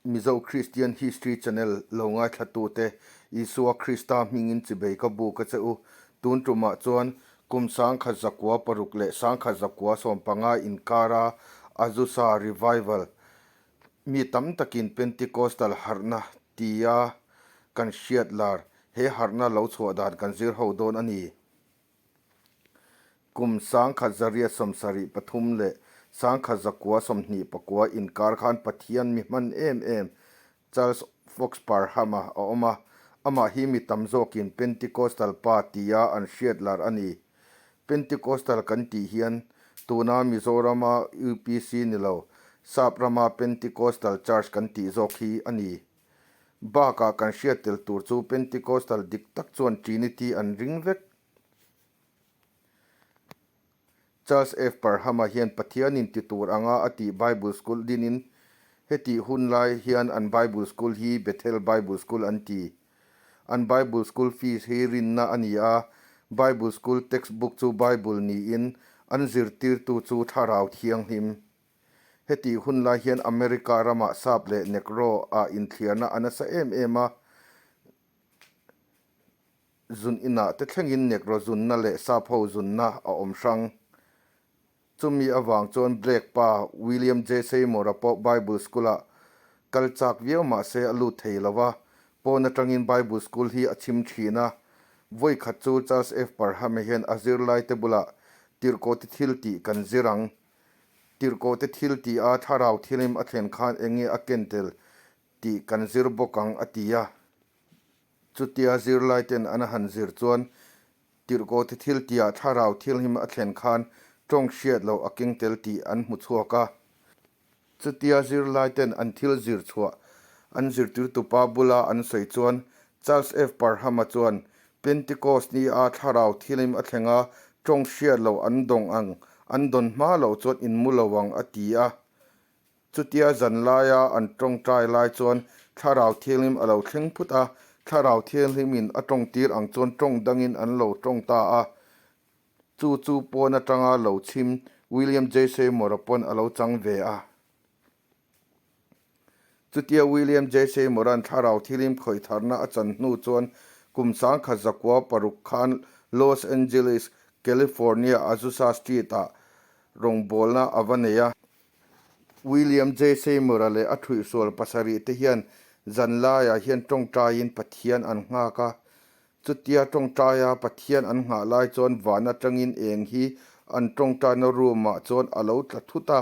Mizo Christian History Channel lo ngaithlatute Isua Krista hmingin chibei ka buk a che u. Tun tumah chuan kum 1906 leh 1915 inkara Azusa Revival, mi tam takin Pentecostal harhna tia kan hriat lar, he harhna lo chhuah dan kan zir ho dawn a ni. Kum 1973 leh 1929 inkar khan Pathian mi hman em em Charles Fox Parham-a a awm a, amah hi mi tam zawkin Pentecostal pa tia an hriat lar a ni. Pentecostal kan tih hian tuna Mizorama UPC ni lo, Sap rama Pentecostal Church kan tih zawk hi a ni. Bakah kan hriat tel tur chu Pentecostal dik tak chuan Trinity an ring vek. Charles F. Parham-a hian Pathianin ti tur anga a tih Bible School dinin hetih hun lai hian an Bible School hi Bethel Bible School an ti. An Bible School fees hi rinna a ni a, Bible School textbook chu Bible niin an zirtirtu chu Thlarau Thianghlim. Hetih hun lai hian America ramah sap leh Negro ah inthliarna a nasa em em a, zun inah te thlengin Negro zunna leh sap ho zunna a awm hrang. Chumi avang chuan Black pa William J. Seymour-a pawh Bible School-ah kal chak viau mah se a lut thei lo a, pawn atangin Bible School hi a chhim thin a. Vawi khat chu Charles F. Parham-a hian a zirlaite bulah tirhkohte thil tih kan zir ang. Tirhkohte thil tih a thlarau thilim a thlen khan eng nge a ken tel tih kan zir bawk ang a ti a. Chutia zirlaiten an han zir chuan tirhkohte thil tihah thlarau thilhim a thlen khan tawng hriat loh a keng tel tih an hmu chhuak a. Chutia zirlaiten an thil zir chhuah an zirtirtupa bula an sawi chuan Charles F. Parham-a chuan Pentecost ni a thlarau thilim a thleng a, tawng hriat loh an dawng ang, an dawn hma loh chuan in mu lo ang a ti a. Chutia zan laia an tawngtai lai chuan thlarau thianghlim a lo thleng phut a, thlarau thianghlimin a tawngtir ang chuan tawng dangin an lo tawng ta a. Chu chu pawn atanga lo chhim William J. Seymour-a pawn a lo chang ve a. Chutia William J. Seymour-a'n thlarau thilim khawih tharna a chan hnu chuan kum 1906 khan Los Angeles, California, Azusa Street-ah rawngbawlna a va nei a. William J. Seymour-a leh a thuihsual pasarih te hian zan laiah hian tawngtaiin Pathian an nghak a. Chutia tawngtaia Pathian an nghah lai chuan van atangin eng hi an tawngtaina room-ah chuan a lo tla thut a.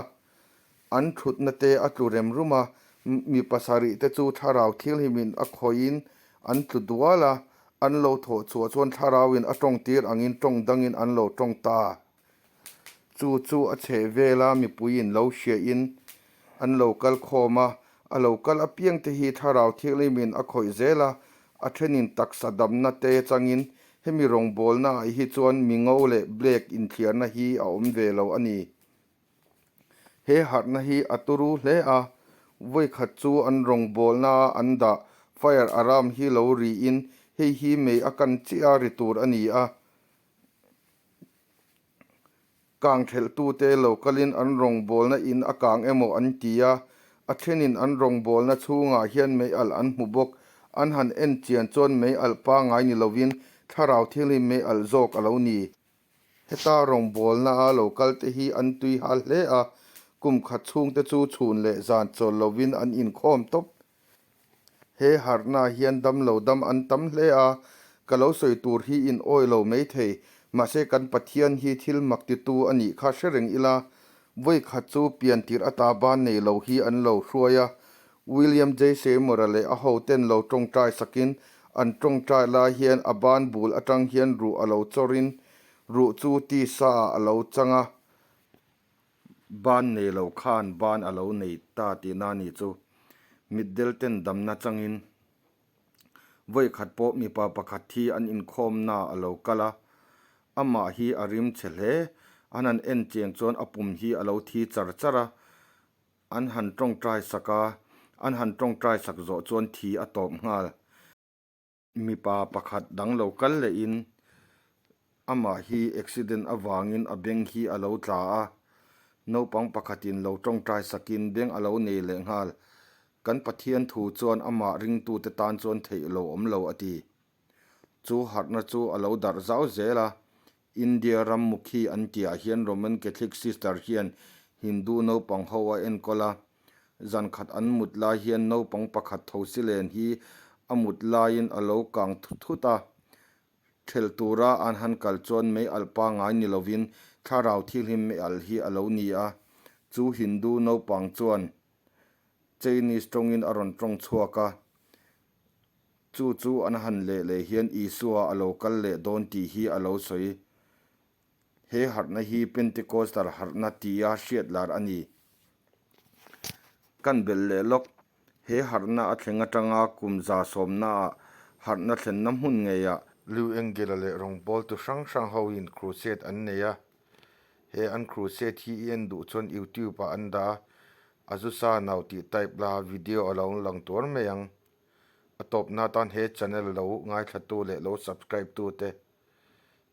An thutna te a tlu rem rum a, mi pasarih te chu thlarau thilhimin a khawihin an tlu dual a, an lo thawh chhuah chuan thlarauin a tawngtir angin tawng dangin an lo tawng ta. Chu chu a chheh vela mipuiin lo hriahin an lo kal khawm a, a lo kal apiang te hi thlarau thianghlimin a khawih zel a, a thenin taksa damna te changin hemi rawngbawlnaah hi chuan mi ngo leh black inthliarna hi a awm ve lo a ni. He harhna hi a turu hle a, vawikhat chu an rawngbawlna an dah fire alarm hi lo riin hei hi mei a kan chiah a ri tur a ni a. Kang thelhtute lo kalin an rawngbawlna in a kang emaw an ti a, a thenin an rawngbawlna chhungah hian mei alh an hmu bawk. An han en chian chuan mei alh pangngai ni lovin thlarau thilhlim mei alh zawk a lo ni. Heta rawngbawlna a lo kal te hi an tui hal hle a, kum khat chhungte chu chhun leh zan chawl lovin an inkhawm tawp. He harhna hian dam lo dam an tam hle a, ka lo sawi tur hi in awi lo mai thei, mahse kan Pathian hi thil mak titu a nih kha hre reng ila, vawi khat chu pian tirh ata ban nei lo hi an lo hruai a, William J. Seymour-a leh a hoten lo tawngtai sakin an tawngtai lai hian a ban bul atang hian ruh a lo chawrin ruh chu tisa ah a lo chang a, Ban nei lo khan ban a lo nei ta tihna a nih chu. Mitdel ten damna changin vawi khat pawh mipa pakhat hi an inkhawmna a lo kal a, amah hi a rim chhe hle. An han en chiang chuan a pum hi a lo thi char char a, an han tawngtai sak a, an han tawngtai sak zawh chuan thi a tawp nghal. Mipa pakhat dang lo kal lehin amah hi accident avangin a beng hi a lo tla a, naupang pakhatin lo tawngtai sakin beng a lo nei leh nghal. Kan Pathian thu chuan amah ringtute tan chuan theih lo awm lo a ti. Chu harhna chu a lo darh zau zel a. India ram Mukhi an tihah hian Roman Catholic Sister hian Hindu naupang ho a enkawl a. Zan khat an mut lai hian naupang pakhat thosilen hi a mut laiin a lo kang thut a. Thelh tura an han kal chuan mei alh pangngai ni lovin thlarau thianghlim mei alh hi a lo ni a. Chu Hindu naupang chuan Chinese tawngin a rawn tawng chhuak a. Chu chu an han leh leh hian Isua a lo kal leh dawn tih hi a lo sawi. He harhna hi Pentecostal harhna tia hriat lar a ni. Kan belh leh lawk. He harhna a thleng atanga kum 110 ah harhna thlenna hmun ngeiah Liu Engela leh rawngbawltu hrang hrang hoin crusade an nei a. He an crusade hi i en duh chuan YouTube ah an dah a, Azusa nau tih type la video a lo lang tuar mai ang. A tawpna atan he channel lo ngaithlatu leh lo subscribe tute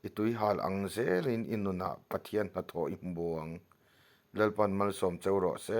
I tuihal ang zelin i nunah Pathian hnathawh i hmu ang. Lalpan malsawm cheu rawh se.